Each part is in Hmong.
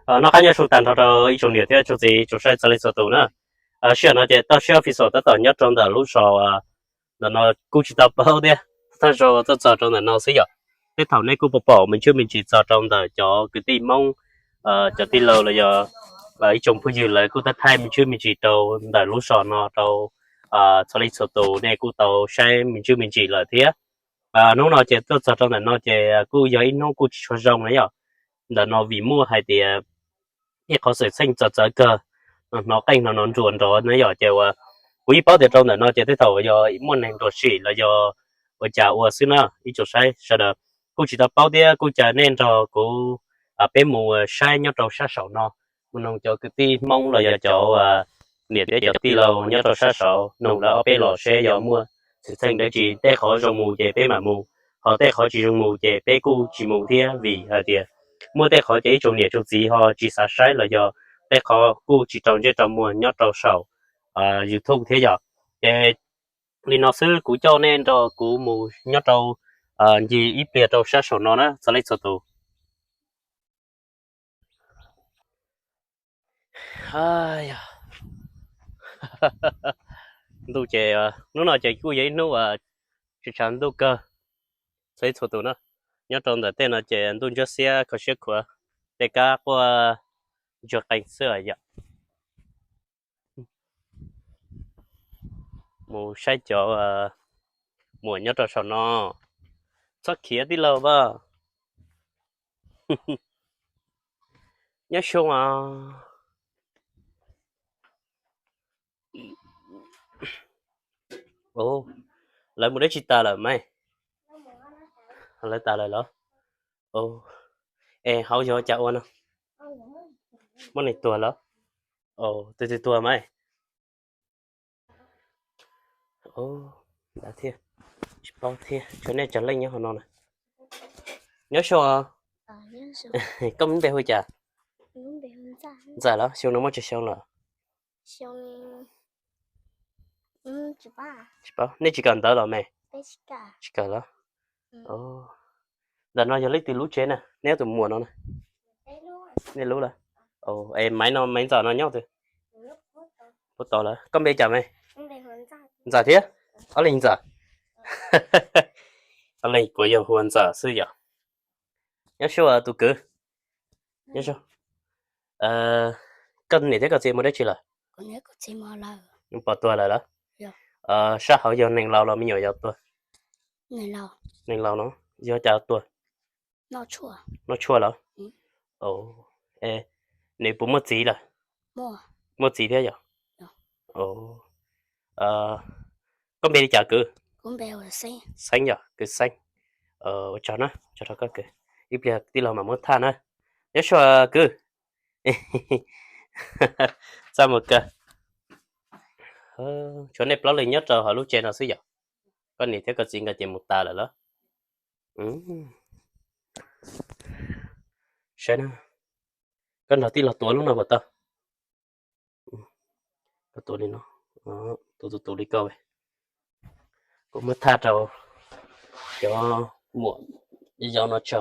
Noj qab nyob zoo tag nrho rau ib tsoom niam thiab tsoom txiv tsoom saib txog leej txhua tus na. Sij hawm no ces toj siab official tab tom nyob rau ntawm lub zos ntawm no kuj tsis tau paub thiab, thaj zaug tuaj txog rau ntawm no xwb yom. Tej thaum nej kuj pom pom me ntsuj me ntsis txog rau ntawm cov kwv tij Hmoob, cov tij laug los yog ib tsoom phooj ywg lawv kuj thaij thaij me ntsuj me ntsis rau ntawm lub zos no rau txog leej txhua tus nej kuj tau saib me ntsuj me ntsis lawm thiab. Hnub no ces tuaj txog rau ntawm no ces kuj yog ib hnub kuj tsis tshua zoo na yom. Ntawm no vim muaj hais tias ib qhov xwm txheej txawv txawv kawg, hnov qeej hnov nruas nrov na yom, ces uas kuv yeej paub tias rau ntawm no ces tej thaum yog muaj neeg nruam sim los yog ua cas ua xwb na ib tsoom saib sawv daws. Kuj tsis tau paub thiab kuj caw nej nrog kuv peb mus saib nyob rau sab saum no, mus noog cov kwv tij Hmoob los yog cov niam thiab cov tij laug nyob rau sab saud, noog lawv ob peb los seb yog muaj xwm txheej dab tsi, tej qhov zoo mus ces peb mam mus, ho tej qhov tsis zoo mus ces peb kuj tsis mus thiab, vim hais tias muaj tej qhov ces ib tsoom niam tsoom txiv ho tsis xav saib los yog tej qhov kuj tsis rau ntsej rau muag nyob rau saum YouTube thiab yom. Ces li no xwb kuv coj nej nrog kuv mus nyob rau ncig ib pliag rau sab saum no na txog leej txhua tus. Ntuj ces hnub no ces kuj yog ib hnub uas tshav ntuj kawg txog leej txhua tus na. Nyob rau ntawm tej no ces ntuj ntsuab xiab kho siab khuav, tej kab quaj ntsuag qees xwb yom. Mus saib cov muam nyob rau saum no. Txhob khiav tij laug as. Nyob zoo os. Lawv mus dab tsi tas lawm mas? Lawv tas lawm los? Es hauv yog cas ua no? Muaj neeg tuag los? Tus twg tuag mas? Ntawd thiab, tsis paub thiab, tshuav nej tsawg leej nyob hauv no na? Nyob zoo. Koj lub npe hu cas? Ntxawm los? Xyoo no muaj tsawg xyoo lawm? Tsis paub, nej tsis kawm ntawv los me? Tsis kawm los? Ntawm no yog leej twg lub tsev na, neb ob tug muam no na? Nej lub lawm. Es Maiv no, Maiv Ntxawm no nyob twg? Puab tod lawm. Koj npe cas me? Ntxawm thiab? Ob leeg Ntxawm. Ob leeg kuv yog hu ua Ntxawm xwb yom. Nyob zoo tus kwv. Nyob zoo. Koj niam thiab koj txiv mus dab tsi lawm? Pom tuag lawm los? Sab hauv yog neeg laus los me nyuam yaus tuag? Neeg laus no. Yog cas tuag? Noj tshuaj los? Nws puas muaj txiv lawm? Muaj txiv thiab yom? Koj npe li cas kwv? Xeeb yom, kwv Xeeb. Ua tsaug na, tsaug rau koj kwv. Ib pliag tij laug mam muab thaj na. Nyob zoo kwv. Txaj muag kawg. Tshuav nej plaub leeg nyob rau hauv lub tsev no xwb yom? Koj niam thiab koj txiv nkawd ces mus tas lawm los? Saib na, koj nrog tij laug tuav lub no puas tau? Koj tuav li no, tuav tus tus li koj. Kuv muab thaj rau cov muam yau no tso.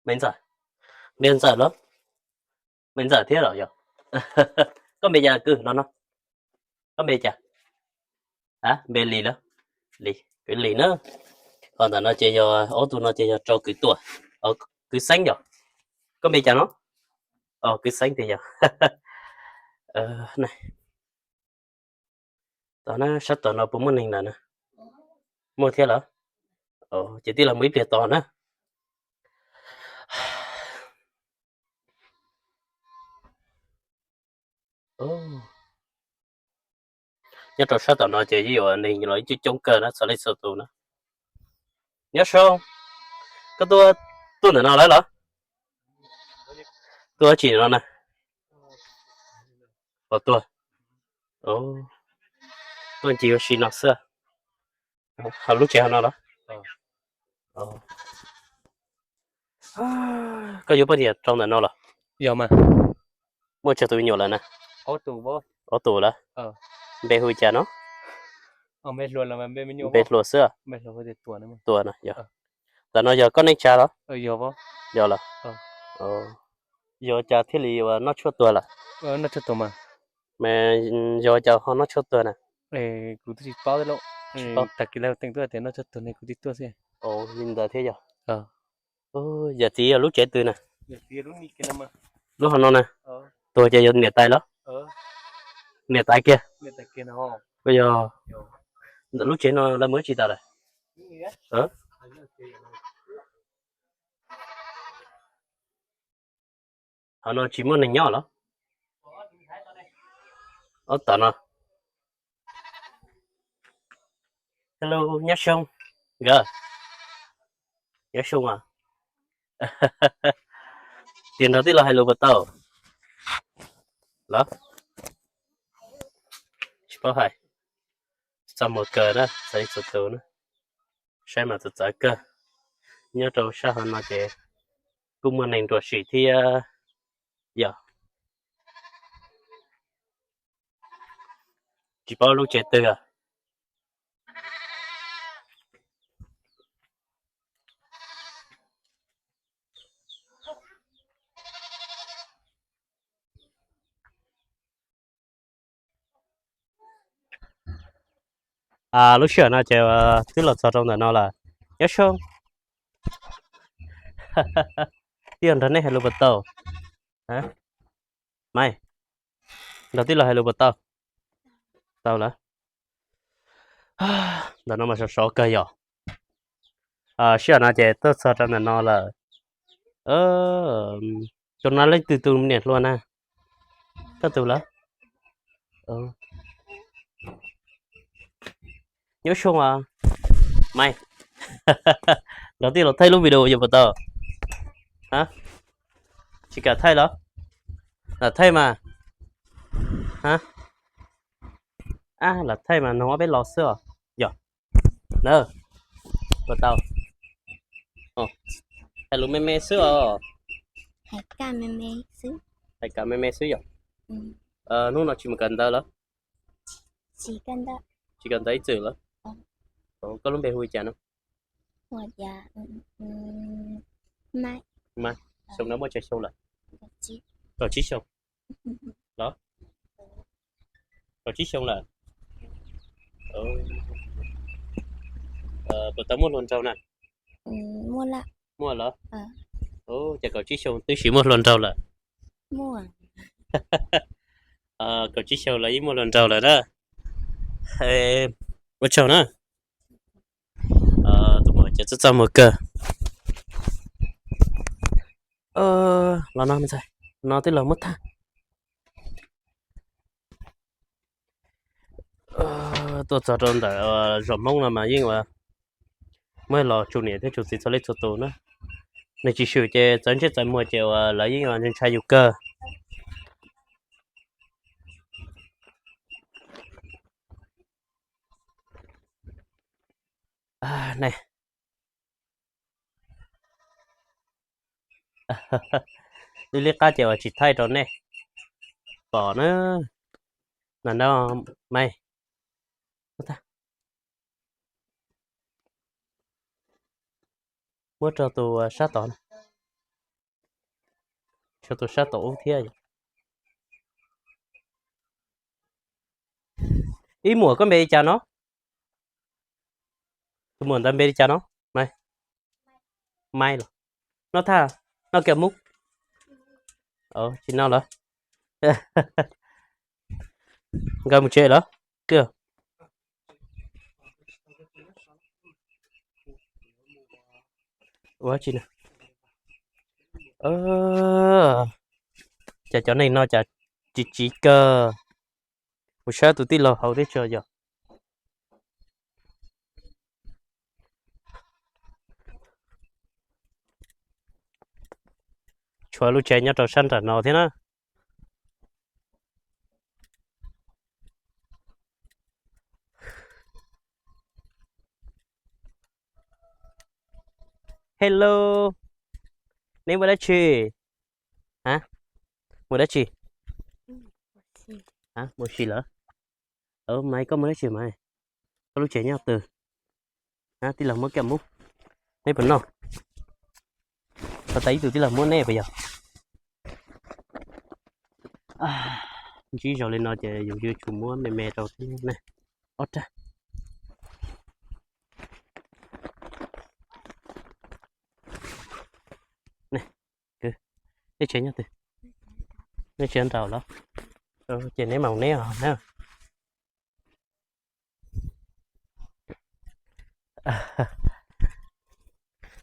Me Ntxawm, npe Ntxawm los? Me Ntxawm thiab los yog? Koj npe cas kwv no no? Koj npe cas? Npe Lis los? Lis, kwv Lis na. Ho ntawm no ces yog ob tug no ces yog rau kwv Tuam, kwv Xeeb yog? Koj npe cas no? Kwv Xeeb tiag yog? Tom na sab tom no puas muaj neeg lawm na? Muaj thiab los? Ces tij laug mus ib pliag tos na. Nyob rau sab tom no ces yeej yuav neeg los ib coob coob kawg na, txog leej txhua tus na. Nyob zoo, koj tuaj, tuaj ntawm no lawm los? Tuaj dab tsi no na? Pom tuaj, tuaj ncig ua si no xwb. Hauv lub tsev hauv no los? Koj yuav poj niam rau ntawm no los? Yog mas. Muaj tsawg tus me nyuam lawm na? Ob tug lawm. Npe hu li cas no? Npe hluas xwb. Tuas no yog. Ntawm no yog koj neej tsa los? Yog lawm. Yog cas thiaj li ua noj tshuaj tuag lawm? Mas yog cas ho noj tshuaj tuag na? Li ntawd thiab yog. Yawm txiv yog lub tsev twg na? Lub hauv no na. Tuag ces yog niam tais los? Niam tais kiag. Yog. Ntawm lub tsev no lawv mus tsis tas lawm? Hauv no tsis muaj neeg nyob los? Ob tom no. Hello, nyob zoo nkawd. Nyob zoo as. Tias nrog tij laug hais lus puas tau los? Tsis paub hais. Txaj muag kawg na, txawv ib txhua tus na. Saib mas txawv txawv kawg. Nyob rau sab hauv no ces kuj muaj neeg nruam sim thiab yog. Tsis paub lub tsev twg. Lub sij hawm no ces twb los txog rau ntawm no lawm. Nyob zoo. Tij laug nrog nej hais lus puas tau? Maiv, nrog tij laug hais lus puas tau? Tau lawm. Ntawm no mas sov sov kawg yom. Sij hawm no ces tuaj txog rau ntawm no lawm. Tus no leej twg tus niam hluas na? Koj tus lawm. Nyob zoo as. Maiv, nrog tij laug thaij lub video yuav puas tau? Tsis kam thaij los? Lam thaij mas. Lam thaij mas noog ob peb los xwb os. Yog na, puas tau? Hais lus me me xwb os. Hais kam me me xwb yog. Hnub no tsis mus kawm ntawv los? Tsis kawm ntawv ib txwm los? Koj lub npe hu li cas no? Mas xyoo no muaj tsawg xyoo lawm? Kaum tsib xyoo los? Kaum tsib xyoo lawm. Puas tau muaj hluas nraug na? Muaj los? Ces kaum tsib xyoo twb sim muaj hluas nraug lawm. Kaum tsib xyoo los yeej muaj hluas nraug lawm na. Ua tsaug na. Tus muam ces txaj txaj muag kawg. Los no, no tij laug muab tag. Tuaj txog rau ntawm zos Hmoob no mas yeej ua muaj los tsuas niam thiab tsuas txiv txhua leej txhua tus na. Nws tsis swm ces txawv ntsej txawv muag ces uas lawv yeej ua ntshai yus kawg. Lub liab qab ces uas tsis thaij rau nej pom na. Nas nab Maiv, muab rau tus sab tod, rau tus sab tod ub thiab. Ib muam koj npe li cas no? Tus muam ntawd npe li cas no? Maiv, Maiv los? Noj thaj, noj kiav mub. Tsis noj lawm. Nkawd mus tsev lawm. Ua tsi na? Cas cov neeg no cas tsiv tsiv kawg. Mus saib tus tij laug hauv teb chaws yog. Tshuav lub tsev nyob rau sab nram no thiab na. Hello, neb mus dab tsi? Mus dab tsi? Mus si lawm. Maiv, koj muaj dab tsi Maiv? Koj lub tsev nyob twg? Tij laug muab kiag muab, neb puas noj? Tau tas ib tug tij laug muab neb puas yog? Ntsib zaus li no ces yus yuav tsum muab me me rau thiab ne. Ob rag. Nej tsev nyob twg? Nej tsev nraum los? Ces neb mam neb os na.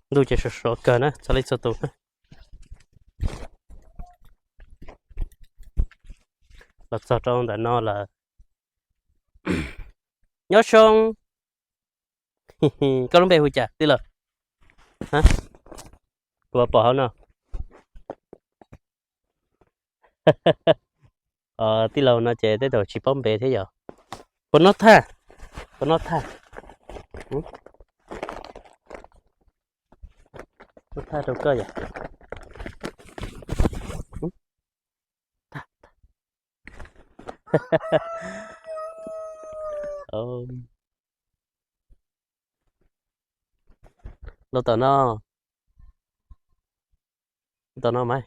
Ntuj ces sov sov kawg na, txog leej txhua tus na. Los txog rau ntawm no lawm. Nyob zoo. Koj lub npe hu cas tij laug? Kuv pom hauv no. Tij laug no ces tej zaum tsis paub npe thiab yog. Puas noj thaj? Puas noj thaj? Noj thaj rau koj yom. Los tom no, tom no mas,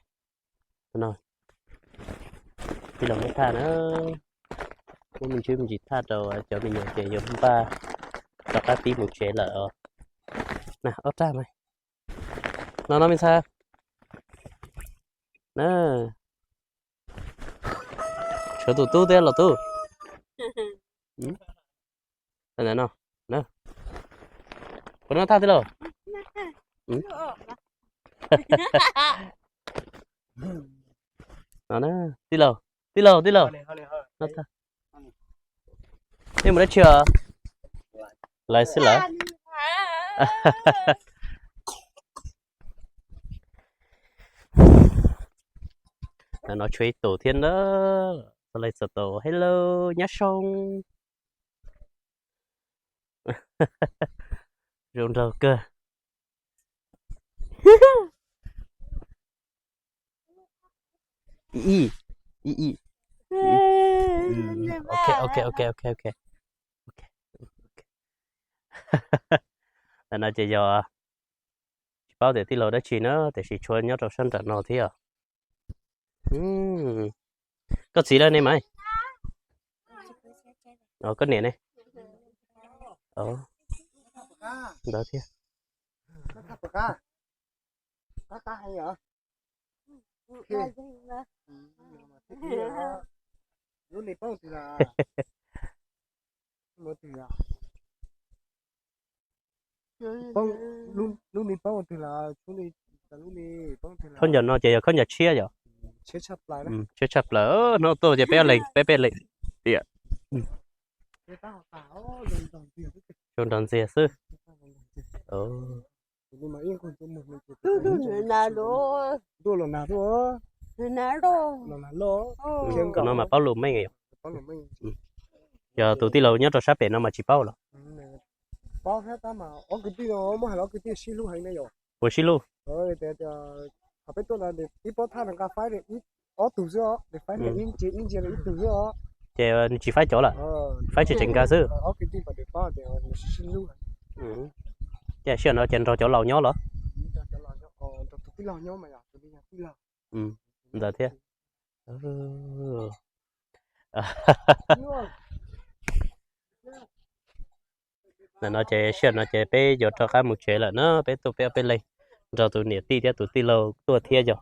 tij laug muab thaj na, muab me ntsis me ntsis thaj rau cov me nyuam ces yuav npaj rov qab pib mus tsev lawm os. Na ob rag mas, no no me ntxhais. Tshuav tus tub thiab los tub. No, puas noj thaj tij laug? No, tij laug, tij laug, tij laug. Nej mus dab tsi os? Lawv xwb lawm. No tshuav ib tus thiab na. Txog leej txhua tus, hello, nyob zoo. Zoo nraug kawg. Ib, ib, ib, ib. Ok, ok, ok, ok, ok. Ntawm no ces yog tsis paub tias tij laug dab tsi na, tiam sis tshuav nyob rau sab nram no thiab. Koj txiv lawm ne Maiv? Koj niam ne? Ntawd thiab. Khaub ncaws no ces yog khaub ncaws tshiab yom? Tshiab tshaj plaws, hnub tuaj ces peb leeg, peb peb leeg tiam. Zoo nrog ntxiag xwb. Tus no mas paub lus meej yom. Yog tus tij laug nyob rau sab pem no mas tsis paub los? Puas sib hlub? Ces nws tsis faib cov lawm, faib tseem tseem nkag xwb. Ces sij hawm no ces nrog cov laus nyob los? Ntawd thiab. Ntawm no ces sij hawm no ces peb yuav rov qab mus tsev lawm na, peb tuaj peb ob peb leeg nrog tus niam tij thiab tus tij laug tuaj thiab yog.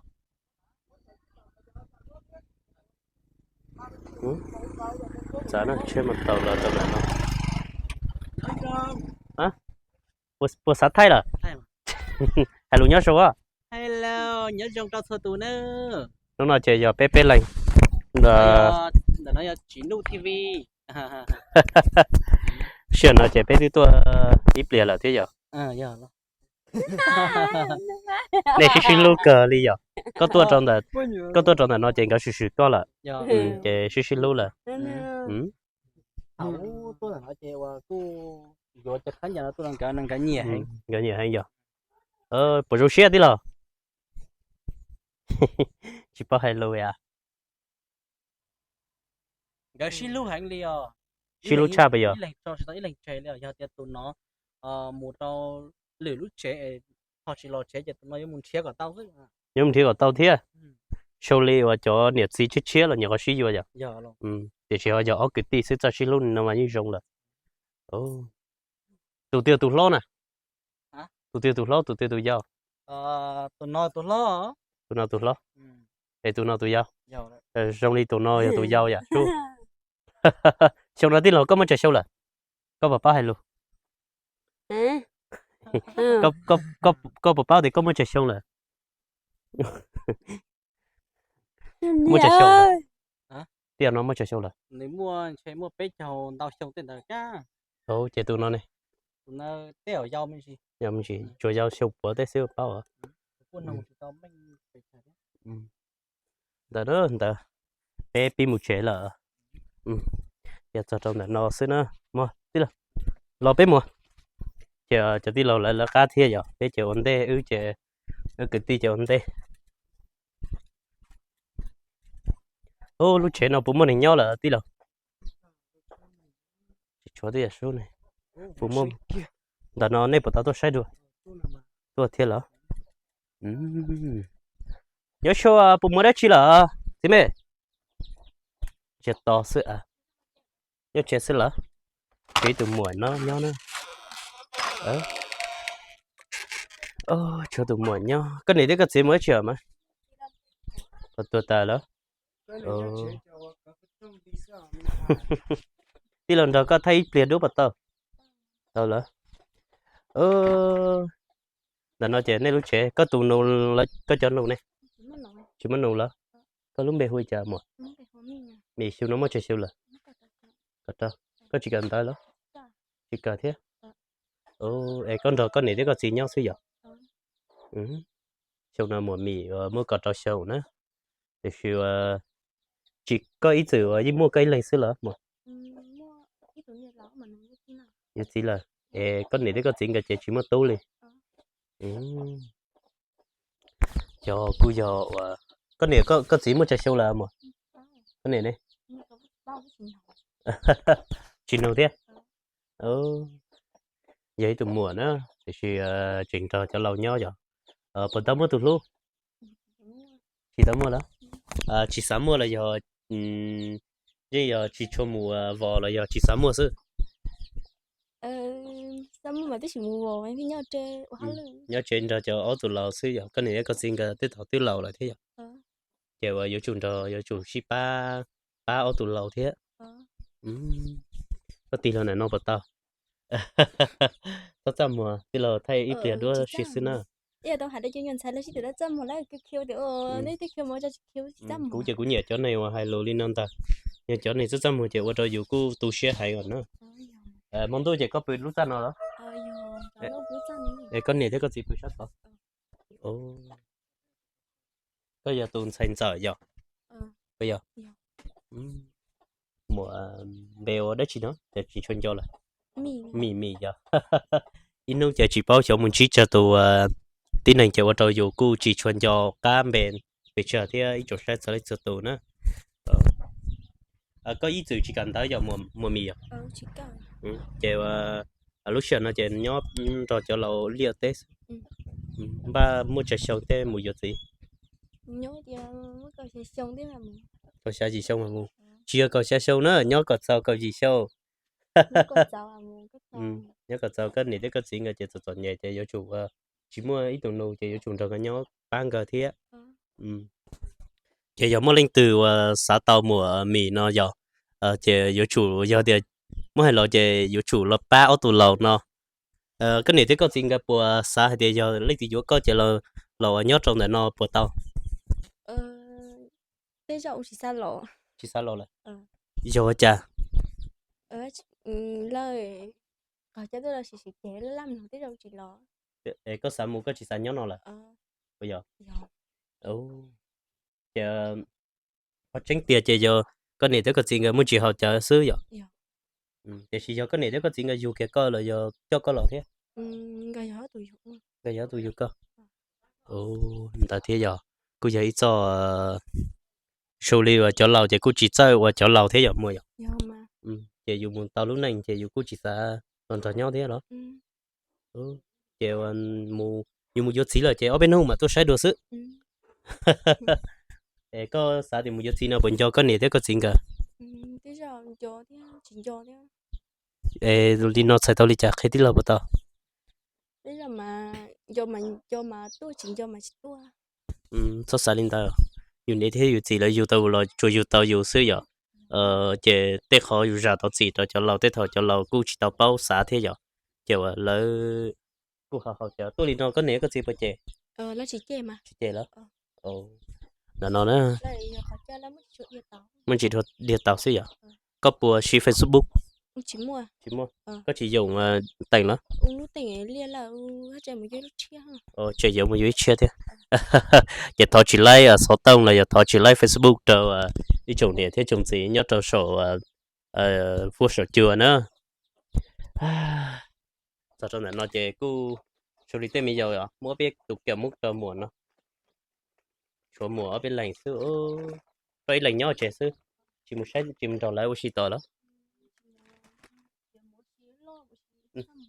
Txav na, tsheb mas tau los rau ntawm no. Puas xav thaij lawm? Hais lus nyob zoo. Nyob zoo rau txhua tus na. Hnub no ces yog peb peb leeg. Ntawm no yog Tsim Nuj T V. Sij hawm no ces peb twb tuaj ib pliag lawm thiab yog. Nej sib sib hlub kawg li yom. Koj tuaj rau ntawm, koj tuaj rau ntawm no ces nkawd swm swm koj lawm. Ces sib sib hlub lawm. Nkawd nyiam heev yog. Puas zoo siab tij laug? Tsis paub hais lus a. Nkawd sib hlub heev li os. sib hlub tshaj pes yog. Ib leeg tso tsis tau ib leeg tseg li, yog tias tus no mus rau lwm lub tsev, ho tsis los tsev ces tus no yuav mus nrhiav kom tau xwb. Yuav mus nrhiav kom tau thiab. Sau li uas cov niam txiv tshiab tshiab los nyuam qhuav sib yuav yom. Tiam sis ho yog ob kwv tij xwb txawj sib hlub no mas yeej zoo lawm. Tus twg tus hlob na? Tus twg tus hlob, tus twg tus yau? Tus no tus hlob. Es tus no tus yau. Zoo li tus no yog tus yau yam sub. Xyoo no tij laug koj muaj tsawg xyoo lawm? Koj puas paub hais lus? Koj puas paub tias koj muaj tsawg xyoo lawm? Muaj tsawg xyoo lawm? Tij laug no muaj tsawg xyoo lawm? Ces tus no ne? Tsuas yau xyoo puav tej xwb paub. Ntawd ntawd, peb pib mus tsev lawm. Yog txog rau ntawm no xwb na. Los peb mus. Ces cov tij laug lawv lawv qab thiab yog peb ces ua ntej, wb ces, wb kwv tij ces ua ntej. Ub, lub tsev no puas muaj neeg nyob lawm tij laug? Tsis tshuav tib yam sub ne. Puas muaj? Ntawm no nej puas tau tuaj saib dua? Tuaj thiab los? Nyob sua puas muaj dab tsi lawm txiv me? Tsis to xwb, nyob tsev xwb lawm. Tshuav ib tug muam no nyob na. Tshuav tus muam nyob. Koj niam thiab koj txiv mus dab tsi os mas? Puas tuag tas lawm? Tij laug nrog koj thaij ib pliag duab puas tau? Tau lawm. Ntawm no ces nej lub tsev, koj tus nus, koj cov nus ne? Tsis muaj nus lawm. Koj lub npe hu li cas muam? Mim, xyoo no muaj tsawg xyoo lawm? Kaum rau. Koj tsis kawm ntawv los? Tsis kawm thiab. Es koj nrog koj niam thiab koj txiv nyob xwb yom? Xyoo no muam Mim muaj kaum rau xyoo na. Tiam sis tsis, koj ib txwm yeej muaj koj ib leeg xwb los muam? Yus txiv lawm. Es koj niam thiab koj txiv nkawd ces tsis muaj tub li. Cov kuj yog uas, koj niam koj txiv muaj tsawg xyoo lawm muam? Koj niam ne? Tsis nug thiab. Yog ib tug muam na, tiam sis tseem nrog cov laus nyob yom. Puas tau muaj tus hlub? Tsis tau muaj lawm. Tsis xav muaj los yog yeej yog tsis tshua mus vos los yog tsis xav muaj xwb? Nyob tsev nrog cov ob tug laus xwb yom, koj niam thiab koj txiv nkawd twb tau twb laus lawm thiab yom. Ces uas yuav tsum nrog, yuav tsum sib pab, pab ob tug laus thiab. Koj tig los ntawm no puas tau? Txhob txaj muag, tij laug thaij ib pliag duab si xwb na. Kuv ces kuv nyiam cov neeg uas hais lus li no ntag. Yog cov neeg txaj txaj muag ces ua rau yus kuj tu siab heev os na. Hmo ntuj ces koj pw lub txaj no los? Es koj niam thiab koj txiv pw sab tod. Koj yog tus ntxhais ntxawm yom? Koj yog? Muam, npe ua dab tsi no ces tsis tshua nco lawm? Mim, Mim yog. Ib hnub ces tsis paub xyov mus ntsib tsawg tus tib neeg ces ua rau yus kuj tsis tshua nco qab npe pes tsawg thiab ib tsoom saib txog leej txog tus na. Koj ib txwm tsis kawm ntawv yog muam Mim yog? Ces lub sij hawm no ces nyob nrog cov laus liaj teb xwb. Npaj muaj tsawg xyoo tej mus yuav txiv? Kaum xya yim xyoo mas mus. Tsis yog kaum xya xyoo na, nyob kom txaus kaum yim xyoo. Nyob kom txaus, koj niam thiab koj txiv nkawd ces txom txom nyem ces yuav tsum, tsis muaj ib tug nus ces yuav tsum nrog nkawd nyob pab nkawd thiab. Ces yog muaj leej twg uas xav tau muam Mim no yog, ces yuav tsum yog tias muab hais los ces yuav tsum los pab ob tug laus no. Koj niam thiab koj txiv nkawd puas xav hais tias yog leej twg yuav koj ces los nyob rau ntawm no puas tau? Tej zaum tsis xav los. Tsis xav los lawm? Yog ua cas? Lawv qhov cov tuaj los sim sim ces laj laj mloog tej zaum tsis los. Es koj xav mus koj tsis xav nyob no lawm? Puas yog? Ces qhov tseeb tiag ces yog koj niam thiab koj txiv nkawd muaj tsis haum cawv xwb yom? Tiam sis yog koj niam thiab koj txiv nkawd yug kiag koj los yog coj koj los thiab? Nkawd yog ob tug yug koj. Ntawd thiab yog, kuj yog ib txoj, zoo li uas cov laus ces kuj tsis txawj ua cov laus thiab yog muaj yog? ces yus mus tau lub neej ces yus kuj tsis xav los nrog nyob thiab los? Ces yus mus yuav txiv lawm ces ob peb hnub mam tuaj saib dua xwb. Es koj xav tias mus yuav txiv no puas nco koj niam thiab koj txiv nkawd? Es li no txhais tau li cas qhia tij laug puas tau? Txhob xav li ntawd, yus niam thiab yus txiv lawv yug tau los tsuas yug tau yus xwb yom. Ces tej qhov yus zam tau txim rau cov laus tej thaum cov laus kuj tsis tau paub xav thiab yom. Ces uas lawv kuj ho haus cawv tuaj li no koj niam koj txiv puas cem? Tsis cem lawm. No no na, muaj ntsis dhia tau xwb yom. Koj puas siv Facebook? Tsis muaj. Koj tsis yoom teem los? Tseem yuav mus yuav ib tshiab thiab. Ces thov tsis laib xov tooj los yog thov tsis laib Facebook rau ib tsoom niam thiab tsoom txiv nyob rau saum huab saum cua na. Txog rau ntawm no ces kuj zoo li tej me yaus os, muab ob peb tus kawm Hmoob rau muam no. Tshuav muam ob peb leeg xwb, rau ib leeg nyob tsev xwb, tsis mus saib tsis mus nrog lawv ua si tos lawm.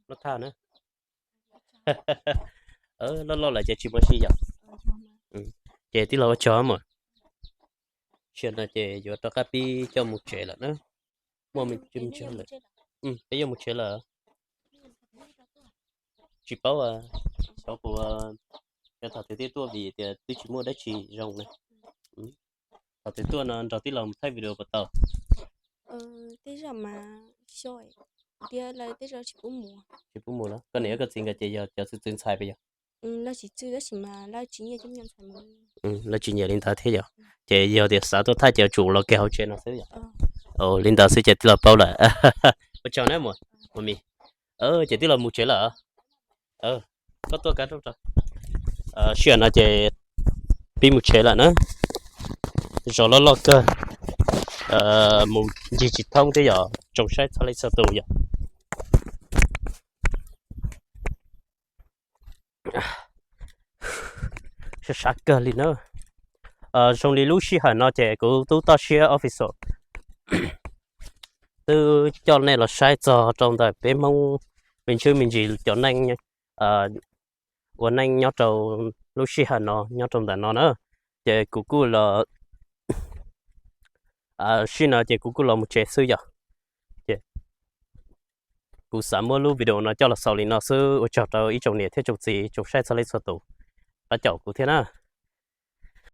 Loj thaj na. Loj loj lawm ces tsis mus ua si yom. Ces tij laug ua tsaug muam. Sim no ces yuav rov qab pib coj mus tsev lawm na. Peb yuav mus tsev lawm. Tsis paub, xyov puas, yog thaum twg thiaj tuaj vim tias twb tsis muaj dab tsi zoo na. Thaum twg tuaj no nrog tij laug mus thaij video puas tau? Tsis pub mus los? Koj niam koj txiv nkawd ces yog cov txwv txwv ntxhais puas yog? Lawv tsis nyiam li ntawd thiab yom. Ces yog tias xav tuaj thaij ces tsum los kiag hauv tsev no xwb yom. Li ntawd xwb ces tij laug paub lawm. Ua tsaug na muam, muam Mis. Ces tij laug mus tsev lawm. Koj tuaj kav rau. Sim no ces pib mus tsev lawm na. Zos loj loj kawg, mus ncig tsis thoob thiab yom, tsoom saib txhua leej txhua tus yom. Sab sab kawg li na. Zoo li lub sij hawm no ces kuv tub toj siab official twb coj nej los saib txog rau ntawm peb Hmoob me ntsuj me ntsis cov neej ua neej nyob rau lub sij hawm no nyob rau ntawm no na. Ces kuv kuj los, sim no ces kuv kuj los mus tsev xwb yom. Ces kuv xav muab lub video no coj los xaus li no xwb, ua tsaug rau ib tsoom niam thiab tsoom txiv tsoom saib txhua leej txhua tus pab caum kuv thiab na.